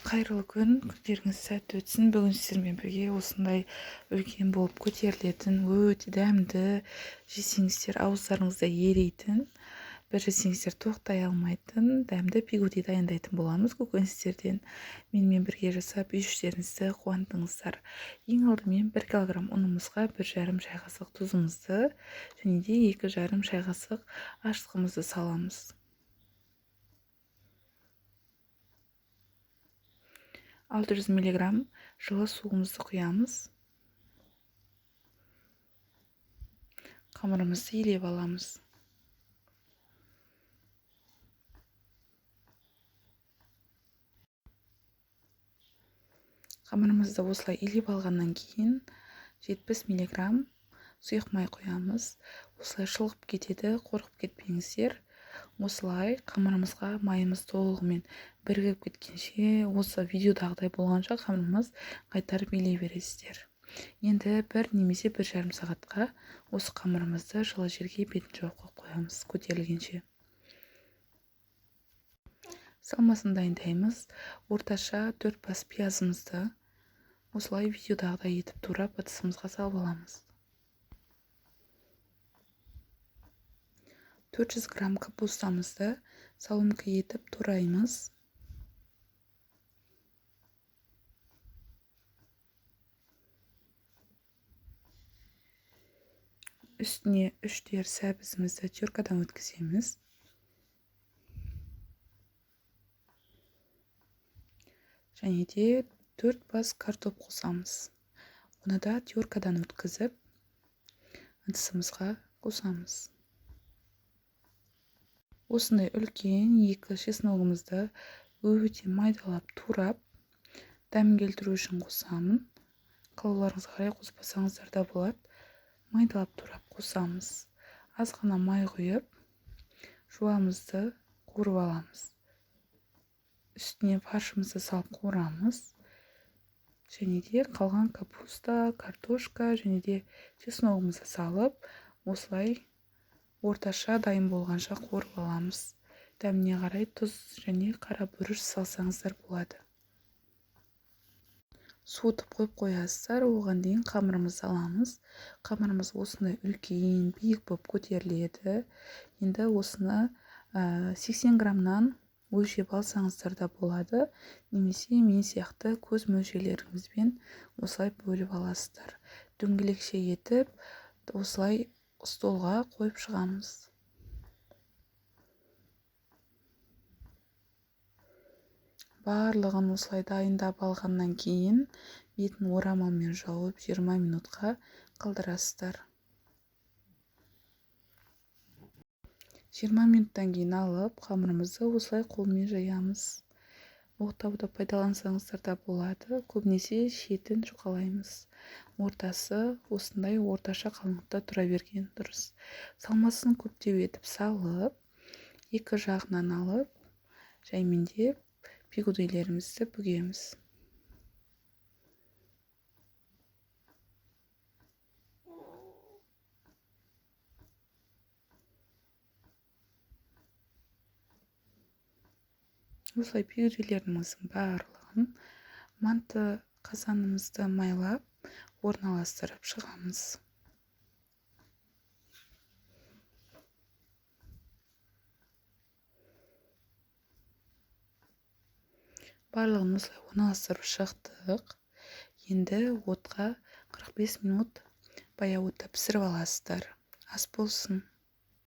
Қайырлы күн, күндеріңіз сәтті өтсін. Бүгін сіздермен бірге осындай үлкен болып көтерілетін, өте дәмді, жесеңіздер ауыздарыңызда ерейтін, бір жесеңіздер тоқтай алмайтын дәмді бигуди дайындайтын боламыз көкөністерден. Менімен бірге жасап үй іштеріңізді қуантыңыздар. Ең алдымен 1 килограмм ұнымызға 1,5 шай қасық тұзымызды және де 2,5 шай қасық ашытқымызды саламыз. 600 миллиграмм жылы суымызды құямыз. Қамырымызды илеп аламыз. Қамырымызды осылай илеп алғаннан кейін 70 миллиграмм сұйық май құямыз. Осылай шылғып кетеді, қорқып кетпеңіздер. Осылай қамырымызға майымыз толығымен бірігіп кеткенше, осы видеодағыдай болғанша қамырымыз қайтарып илей бересіздер. Енді 1 немесе 1,5 сағатқа осы қамырымызды жылы жерге бетін жауып қойып қоямыз көтерілгенше. Салмасын дайындаймыз. Орташа 4 бас пиязымызды осылай видеодағыдай етіп турап ыдысымызға салып аламыз. 400 грамм капустамызды соломка етіп тураймыз. Үстіне 3 тер сәбізімізді теркадан өткіземіз. Және де 4 бас картоп қосамыз. Оны да теркадан өткізіп, ыдысымызға қосамыз. Осындай үлкен 2 чесногымызды өте майдалап турап, дәм келтіру үшін қосамын. Қалауларыңызға қарай қоспасаңыздар да болады. Майдалап турап қосамыз. Аз ғана май құйып, жуамызды қуырып аламыз. Үстіне фаршымызды салып қуырамыз. Және де қалған капуста, картошка және де чесногымызды салып, осылай орташа дайын болғанша қуырып аламыз. Дәміне қарай тұз және қара бұрыш салсаңыздар болады. Суытып қойып қоясыздар. Оған дейін қамырымызды аламыз. Қамырымыз осындай үлкен, биік болып көтеріледі. Енді осыны 80 граммнан өлшеп алсаңыздар да болады, немесе мен сияқты көз мөлшерлеріңізбен осылай бөліп аласыздар. Дөңгелекше етіп осылай столға қойып шығамыз. Барлығын осылай дайындап алғаннан кейін бетін орамалмен жауып 20 минутқа қалдырасыздар. 20 минуттан кейін алып қамырымызды осылай қолмен жаямыз. Оқтауды пайдалансаңыздар да болады. Көбінесе шетін жұқалаймыз. Ортасы осындай орташа қалыңдықта тұра берген дұрыс. Салмасын көптеу етіп салып, екі жағынан алып, жаймендеп бигудилерімізді бүгеміз. Осылай бигудилеріміздің барлығын манты қазанымызды майлап орналастырып шығамыз. Барлығын осылай орналастырып шықтық. Енді отқа 45 минут баяу отта пісіріп аласыздар. Ас болсын.